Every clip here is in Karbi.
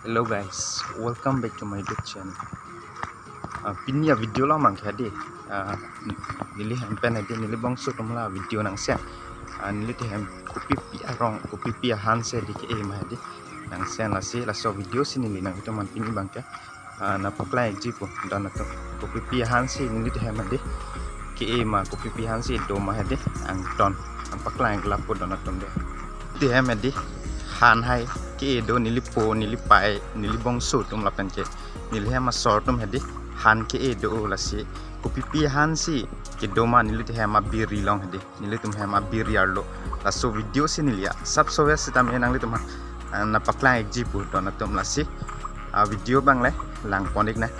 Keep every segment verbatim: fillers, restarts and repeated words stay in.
Hello guys, welcome back to my YouTube channel. Ah, pini a-video along abangke hedi, ah, neli hem pen hedi, neli bangso atum la video nangsen. Ah, nelitum hem kopipi arong, kopipi ahan si hedi ke-e ma hedi nangsen, lasi laso video si neli nanglitum aphan pini abangke, ah, nangpaklang-ikji pu don atum. Kopipi ahan si nelitum hem hedi ke-e ma, kopipi ahan si do ma hedi, angton nangpaklang-ik lapu don atum dei. Nelitum hem hedi han hai ke-e do, neli po, neli pai, neli bangso atum lapen ke neli hem asor atum hedi han ke-e do, lasi kopipi ahan si kedo ma nelitum hem abiri along hedi, nelitum hem abiri arlo. Laso video si neli a-subscriber sitame nanglitum aphan, ah, nangpaklang-ikji pu don atum, lasi a-video abang le langpon-ik nang.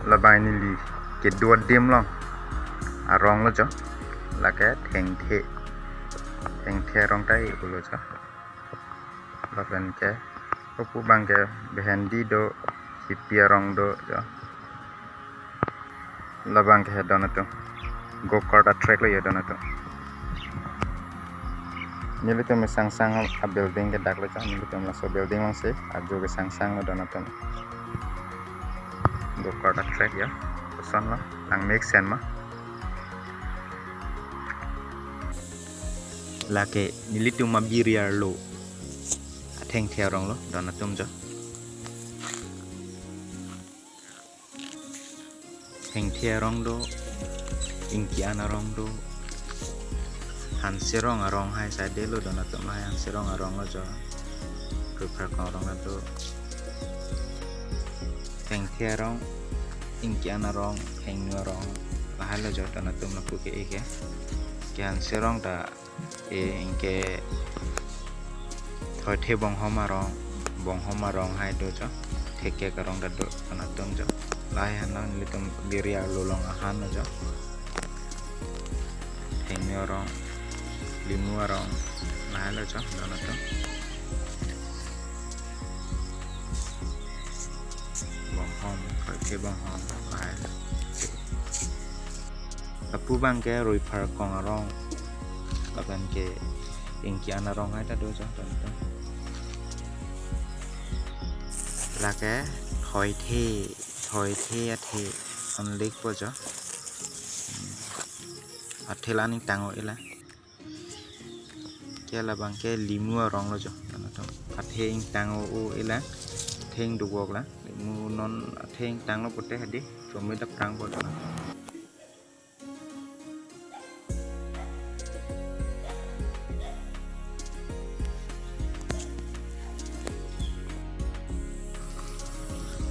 Labang neli kedo adim along arong lo jo. Lake thengthe, thengthe arong ta e-o lo jo. Lapen ke opu abangke behendi do, hipi arong do jo. Labangke he don atum, go-kart a-track lo jo don atum. Nelitum sangsang a-building kedak lo jo, nelitum laso building along si ajo kesangsang lo don atum. Go-kart a-track ya, koson lo, nang make sense ma. Lake nelitum abiri arlo athengthe arong lo don atum jo. Thengthe arong do, ingki an arong do, hanserong arong hai side lo don atum, lahai hanserong arong lo jo. Rui pharkong arong do. Thengthe arong, ingki an arong, thengno arong, lahai lo jo don atum lapu ke-e ke. Ke hanserong ta e, anke thoithe bonghom arong, bonghom arong hai do jo, thekek arong ta do don atum jo. Lahai han lo nelitum biri arlo along ahan lo jo. Thengno arong, limu arong, lahai lo jo don atum. Bonghom, thoithe bonghom, lahai lo. Lapu abangke rui pharkong arong, lapen ke ingki an arong hai ta do jo don atum. Lake thoithe, thoithe athe only po jo. Athe la ning tang-o ila. Ke labangke limu arong lo jo don atum. Athe ingtang-o ila, athe ingduk-ok la. Limu non athe ingtanglo pote hedi chome ta prang po don atum.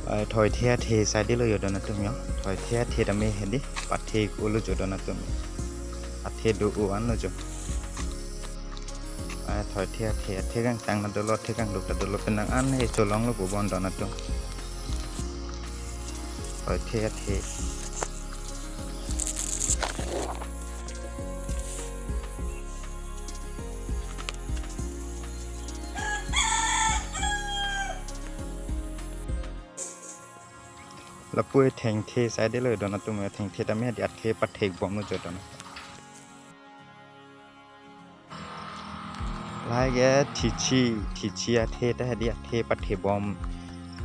Ai, thoithe athe side lo jo don atum jo. Thoithe athe tame hedi pathe-ik-o lo jo don atum. Athe do-o an lo jo. Ai, thoithe athe, athe kangtang ta dolo, athe kangduk ta dolo, penang an he cholong lo pu bon don atum. Thoithe athe. Lapu e thengthe side lo don atum, e thengthe tame hedi athe pathe-ik bom lo jo don atum. Lahai ke thichi, thichi athe ta hedi athe pathe bom,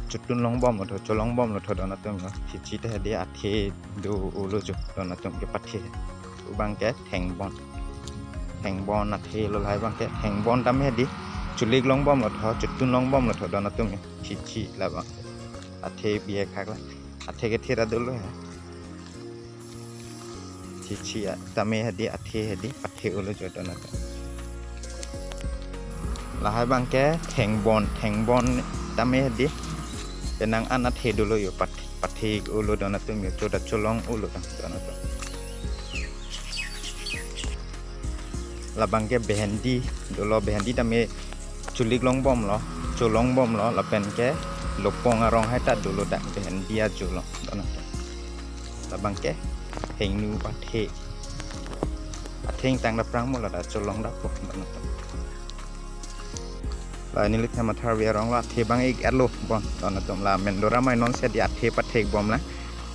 chotun long bom lo tho, cholong bom lo tho don atum jo. Thichi ta hedi athe do-o lo jo don atum, ke pathe. Abangke thengbon, thengbon athe lo. Lahai abangke thengbon tame hedi cholik long bom lo tho, chotun long bom lo tho don atum. Thichi labang athe bi-ek hak la, athe kethe ra dolo he. Thichi a-, tame hedi athe hedi pathe-o lo jo don atum. Lahai abangke thengbon, thengbon tame hedi penang an athe dolo jo, pat-, pathe-ik-o lo don atum jo, cho ta cholong-o lo don, don atum. Labangke behendi dolo, behendi tame cholik long bom lo, cholong bom lo, lapen ke lopong arong hai ta dolo dak behendi ajo lo don atum. Labangke thengno athe, athe ingtang ta prang mo, la ta cholong dak po don atum. La nelitum hem atharve arong lo, athe bang-ik-et lo bon don atum. La main dora mai non si hedi athe pathe-ik bom la.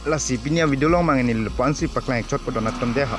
Lasi pini a-video along abang neli lapu-an si paklang-ik chot po don atum dei ho.